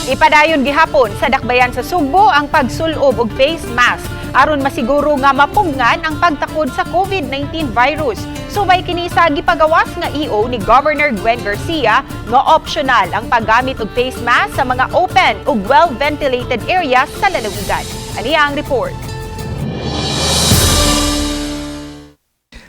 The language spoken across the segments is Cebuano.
Ipadayon gihapon sa dakbayan sa Sugbo ang pagsulob og face mask aron masiguro nga mapugngan ang pagtakod sa COVID-19 virus. Subay kini sa gipagawas nga EO ni Governor Gwen Garcia nga optional ang paggamit og face mask sa mga open ug well-ventilated areas sa lalawigan. Aniya ang report.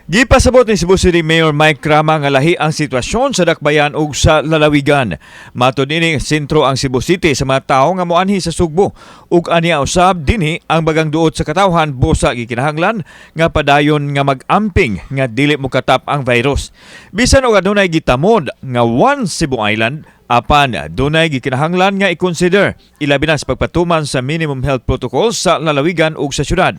Gipasabot ni Cebu City Mayor Mike Rama nga lahi ang sitwasyon sa dakbayan ug sa lalawigan. Matod niini, sentro ang Cebu City sa mga tawo nga moanhi sa Sugbo ug aniya usab dinhi ang bagang duot sa katawhan, busa gikinahanglan nga padayon nga mag-amping nga dili mokatap ang virus. Bisan og adunay gitamod nga One Cebu Island, apan dunay gikinahanglan nga i-consider, ilabi na sa pagpatuman sa minimum health protocols sa lalawigan ug sa syudad.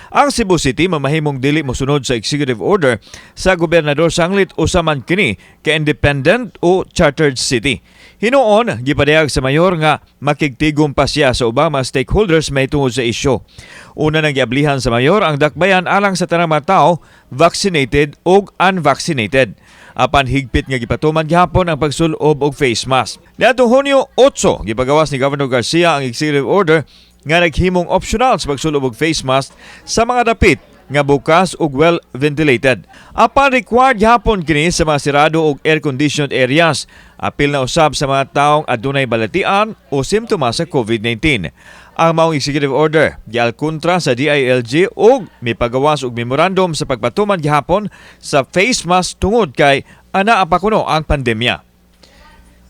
Ang Cebu City mamahimong dili mosunod sa executive order sa gobernador sanglit usa man kini ka independent o chartered city. Hinuon, gipadayag sa mayor nga makigtigom pa siya sa ubang mga stakeholders mahitungod sa isyu. Una nang giablihan sa mayor ang dakbayan alang sa tanang mga tao, vaccinated ug unvaccinated. Apan higpit nga gipatuman gihapon ang pagsulob og face mask. Niadtong Hunyo 8, gipagawas ni Governor Garcia ang executive order nga naghimong optional sa pagsulob og face mask sa mga dapit nga bukas ug well ventilated. Apan required gihapon kini sa mga sirado ug air-conditioned areas. Apil na usab sa mga taong adunay balatian o simptomas sa COVID-19. Ang maong executive order gialkontra sa DILG ug mipagawas og memorandum sa pagpatuman gihapon sa face mask tungod kay anaa pa kuno ang pandemya.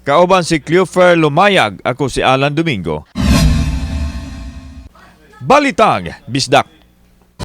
Kauban si Cleofer Lumayag, ako si Alan Domingo. Balitang Bisdak.